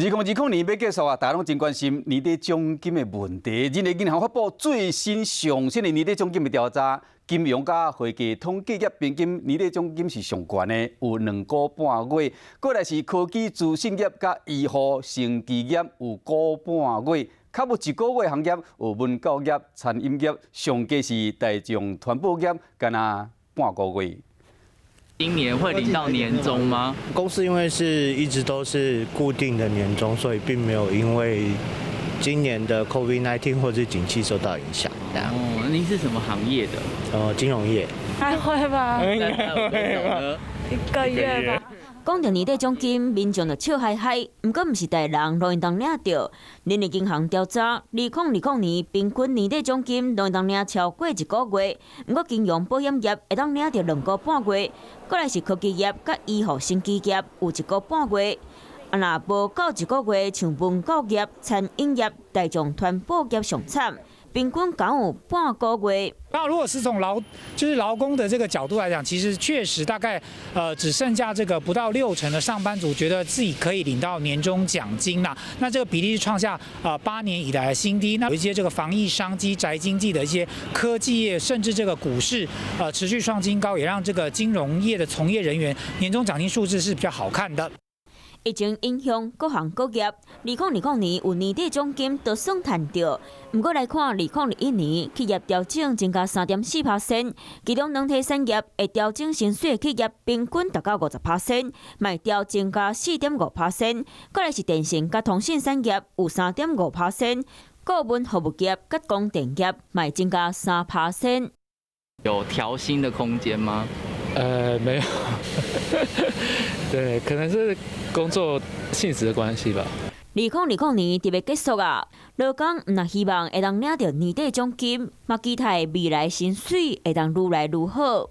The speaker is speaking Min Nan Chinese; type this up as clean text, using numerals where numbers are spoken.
2020年欲結束啊，大家攏真關心年底獎金的問題。人力銀行發布最新上新的年底獎金的調查，金融佮會計統計業平均年底獎金是上懸的，有2股半月。過來是科技資訊業佮醫護生技業有股半月，較無一個月行業有文教業、餐飲業，上低是大眾傳播業，干焦半個月。今年會領到年終嗎？公司因為是一直都是固定的年終，所以並沒有因為今年的 COVID-19 或者景氣受到影響。哦，您是什麼行業的？金融業。還會吧？應該會吧？一個月吧。講著年底獎金，民眾就笑嗨嗨。毋過，毋是逐个人攏會當領著。人力銀行調查，2020年平均年底獎金攏會當領超過一個月。毋過，金融保險業會當領著2個半月，過來是科技業佮醫護生技業有一個半月。啊，若無夠一個月，像文教業、餐飲業、大眾傳播業上慘，平均敢有半個月。那如果是從就是勞工的這個角度來講，其實確實大概只剩下這個不到六成的上班族覺得自己可以領到年終獎金啦。那這個比例是創下8年以來的新低。那有一些這個防疫商機、宅經濟的一些科技業，甚至這個股市持續創新高，也讓這個金融業的從業人員年終獎金數字是比較好看的。疫情影響各行各業，2020年有年底獎金都算趁著。毋過來看，2021年企業調整增加3.4%，其中軟體產業會調整薪水的企業平均達到50%，嘛調增加4.5%。過來是電信佮通訊產業有3.5%，顧問服務業佮供電業嘛增加3%。有調薪的空間嗎？沒有，對，可能是工作性質的關係吧。2020年就欲結束啊，勞工毋但希望會當領著年底獎金，嘛期待未來薪水會當愈來愈好。